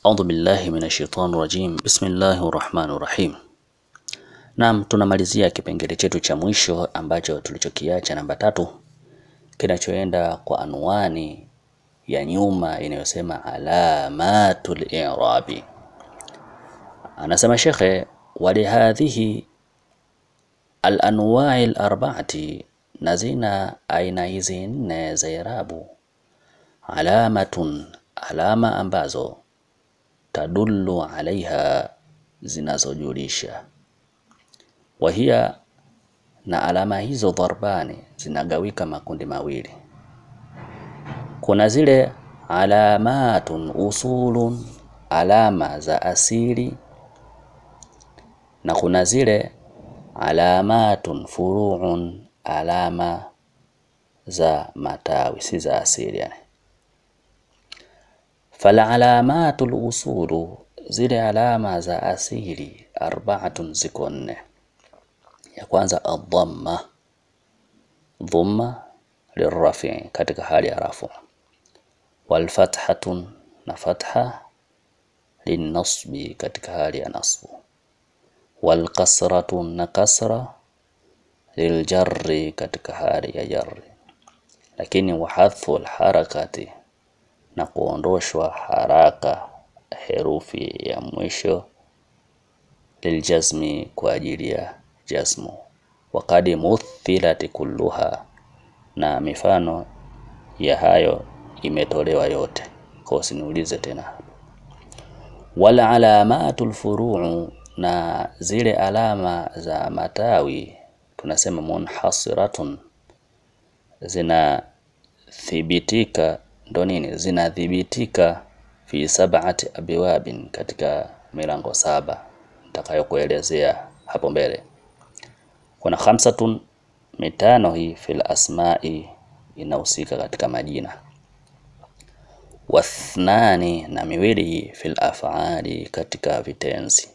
A'udhu billahi minashaitani rajim. Bismillahir rahmanir rahim. Naam, tunamalizia kipengele chetu cha mwisho ambacho tulichokiacha namba 3, kinachoenda kwa anwani ya nyuma inayosema alamatul i'rabi. Anasema shekhe, walihadhihi al-anwa'i al-arba'ati, na zina aina hizi nne za irabu, alamatun, alama ambazo tadullu alaiha, zinazojulisha, wahia, na alama hizo dharbani, zinagawika makundi mawili. Kuna zile alamatun usulun, alama za asili, na kuna zile alamatun furuun, alama za matawi, si za asili yani. Fala alamatul usulu, zile alama za asili, arba'atun, ziko nne. Ya kwanza adhamma, dhamma lirrafi, katika hali ya rafu, wal fathatun, na fatha linnasbi, katika hali ya nasbu, wal kasratun, na kasra liljarri, katika hali ya jarri. Lakini wahadhu alharakati, na kuondoshwa haraka herufi ya mwisho, liljazmi, kwa ajili ya jazmu. Waqad muthilati kulluha, na mifano ya hayo imetolewa yote, kwa usiniulize tena. Wal alamatul furuu, na zile alama za matawi tunasema munhasiratun, zinathibitika, ndo nini, zinathibitika fi sab'ati abwabin, katika milango 7 nitakayokuelezea hapo mbele. Kuna khamsatun, mitano hii fil asma'i, inahusika katika majina, wathnani, na miwili fil af'ali, katika vitenzi.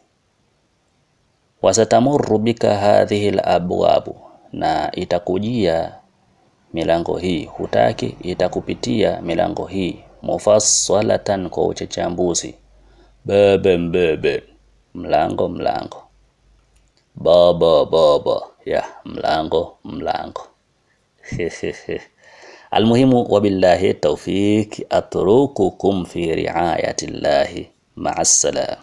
Wasatamurru bika hadhihi al-abwabu, na itakujia milango hii, hutaki, itakupitia milango hii, mufassalatan, kwa uchachambuzi, bebe mbebe, mlango mlango, baba baba, ya mlango mlango. Almuhimu, wabillahi tawfik, atrukukum fi riayatillahi, ma'as salam.